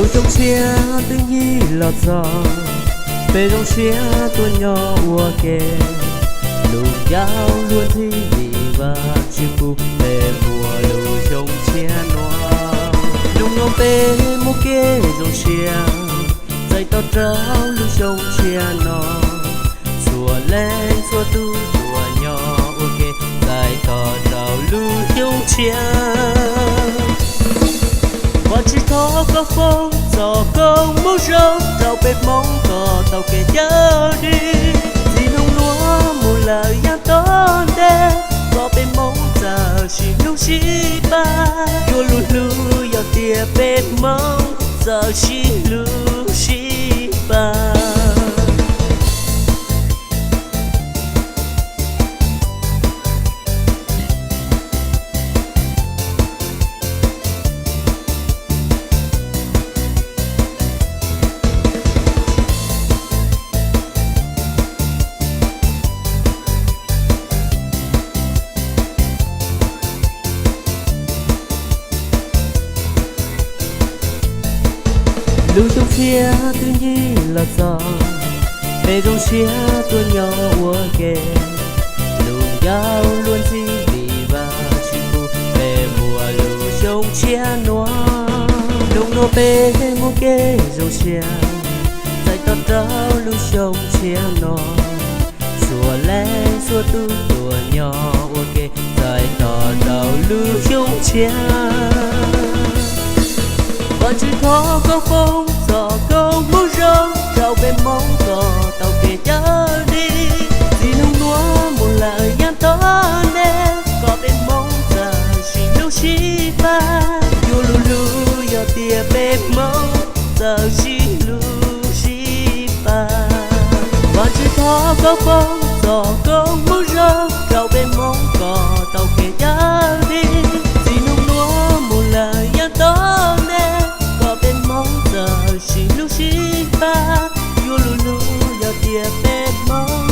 Xyoo tshiab twb ncig los txog, peb zoo siab tuaj nyob ua ke. Lus ncauj luag ntxhi vim Vajtswv pub peb muaj lub xyoo tshiab no. Hnub no peb muaj kev zoo siab, txais tos rau lub xyoo tshiab no. Txhua leej txhua tus tuaj nyob ua ke, txais tos rau lub xyoo tshiab. Vajtswv thov koj foom txoj koob hmoov zoo rau peb Hmoob kom tau kev cawm dim. Txij hnub nuav mus lawm yav tom ntej, kom peb Hmoob txawm sib hlub sib pab. Yuav lub hlub yog tias peb Hmoob txawm sib hlub sib pab. Lub xyoo tshiab twb ncig los txog, peb zoo siab tuaj nyob ua ke. Lub ncauj luag ntxhi vim Vajtswv pub peb muaj lub xyoo tshiab no. Hnub no peb muaj kev zoo siab, txais tos rau lub xyoo tshiab no. Txhua leej txhua tus tuaj nyob ua ke, txais tos rau lub xyoo tshiab. Vajtswv thov koj foom txoj koob hmoov zoo rau peb Hmoob kom tau kev cawm dim. Txij hnub nuav mus lawm yav tom ntej, kom peb Hmoob txawm sib hlub sib pab. Yuav lub hlub yog tias peb Hmoob txawm sib hlub sib pab. Vajtswv thov koj foom txoj koob hmoov zoo rau peb Hmoob kom tau kev cawm dim. Txij hnub nuav mus lawm yav tom ntej, kom peb Hmoob txawm sib hlub sib pab. Yuav lub hlub yog tias peb Hmoob